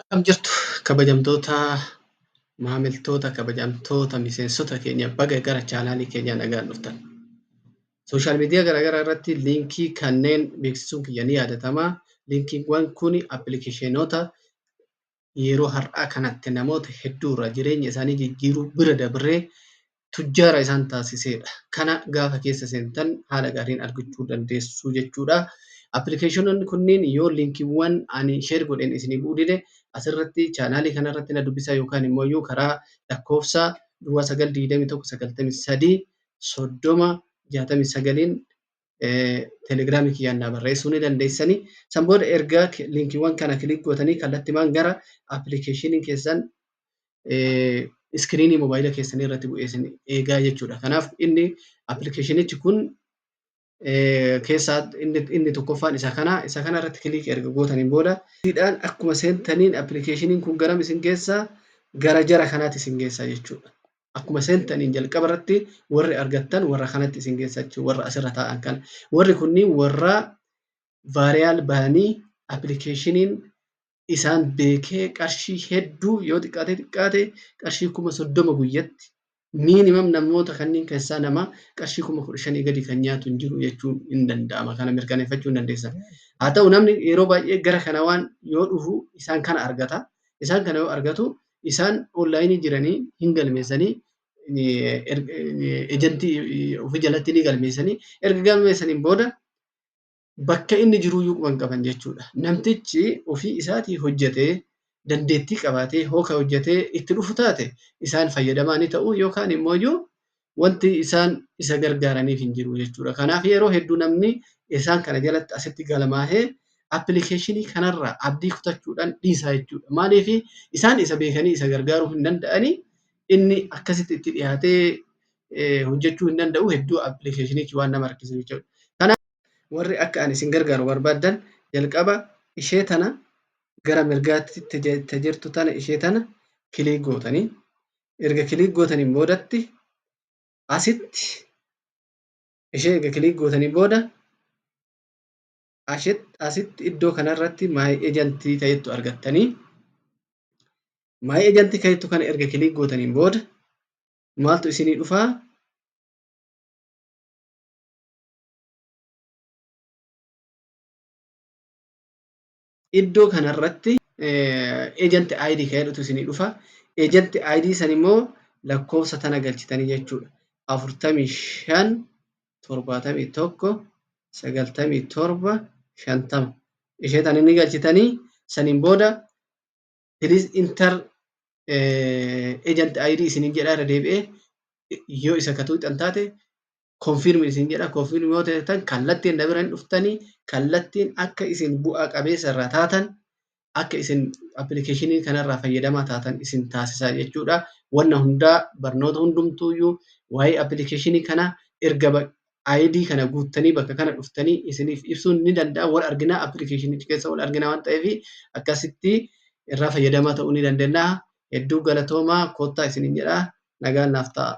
Akkam jirtu kabajamtoota maamiltoota kabajamtoota miseensota keenya baga gara chaanaalii keenyaa nagaan dhuftan. Sooshaal miidiyaa garaagaraa irratti liinkii kanneen beeksisuun kiyya ni yaadatama. Liinkiiwwan kun appilikeeshinoota yeroo har'aa kanatti namoota hedduu irraa jireenya isaanii jijjiiruu bira dabree tujjaara isaan taasisedha. Kana gaafa keessa seentan haala gaariin argachuu dandeessu jechuudha. Appilikeeshinoonni kunneen yoo liinkiiwwan ani share godheen isinii bu'uu dide asirratti chaanaalii kanarratti na dubbisaa yookaan immoo iyyuu karaa lakkoofsa duwwaa 9 21 93 30 69n telegiraamii kiyyaan naa barreessuu ni dandeessanii. San booda erga liinkiiwwan kana kilik gootanii kallattimaan gara appilikeeshiniin keessan iskiriinii moobaayila keessanii irratti bu'ee isin eegaa jechuudha. Kanaaf inni appilikeeshinichi kun keessaa inni tokkoffaan isa kana isa kana irratti kiliik erga gootaniin booda dhaan akkuma seentaniin appilikeeshiniin kun garam isin geessa gara jara kanaatti isin geessa jechuudha. Akkuma seentaniin jalqaba irratti warri argattan warra kanatti isin geessa jechuudha. Warra asirra taa'an kana. Warri kunniin warra vaariyaal bahanii appilikeeshiniin isaan beekee qarshii hedduu yoo xiqqaate xiqqaate qarshii 30,000 guyyatti miinimam namoota kanneen keessaa nama qarshii 15,000 gadi kan nyaatu hin jiru jechuun hin danda'ama. Kana mirkaneeffachuu hin dandeessan. Haa ta'u namni yeroo baay'ee gara kana waan yoo dhufu isaan kana argata. Isaan kana yoo argatu isaan onlaayinii jiranii hin galmeessanii ejantii ofii jalatti ni galmeessanii erga galmeessaniin booda bakka inni jiruyyuu quba hin qaban jechuudha. Namtichi ofii isaatii hojjetee dandeettii qabaatee hooka hojjetee itti dhufu taate isaan fayyadamaa ni ta'u yookaan immoo wanti isaan isa gargaaraniif hin jiru jechuudha. Kanaaf yeroo hedduu namni isaan kana jalatti asitti galmaahee appilikeeshinii kanarraa abdii kutachuudhaan dhiisaa jechuudha. Maaliif isaan isa beekanii isa gargaaruu hin danda'anii inni akkasitti itti dhiyaatee hojjechuu hin danda'u hedduu appilikeeshinichi waan nama rakkisu jechuudha. Kanaaf warri akka ani isin gargaaru barbaaddan jalqaba ishee tana gara mirgaatti jirtu tana ishee tana kiliik gootanii erga kiliik gootaniin boodatti asitti ishee erga kiliik gootanii booda asitti iddoo kanarratti maay ejantii ta'ettu argattanii maay ejantii ta'ettu kana erga kiliik gootaniin booda maaltu isinii dhufaa? Iddoo kanarratti agent ID kan jedhutu isinii dhufa. Agent ID san immoo lakkoofsa tana galchitanii jechuudha. 45 71 97 50 ishee tana ni galchitanii saniin booda please enter agent ID isiniin jedha irra deebi'ee yoo isa ka tuqxan taate confirm isin jedha confirm yoo ta'an kallattiin na bira hin dhuftanii kallattiin akka isin bu'aa qabeessa irraa taatan akka isin appilikeeshinii kanarraa fayyadamaa taatan isin taasisaa jechuudha. Wanna hundaa barnoota hundumtuuyyuu waa'ee appilikeeshinii kana erga ID kana guuttanii bakka kana dhuftanii isiniif ibsuun ni danda'a. Wal arginaa appilikeeshinicha keessa wal arginaa waan ta'eef akkasitti irraa fayyadamaa ta'uu ni dandeenya. Hedduu galatoomaa kottaa isiniin jedha nagaan naaf ta'a.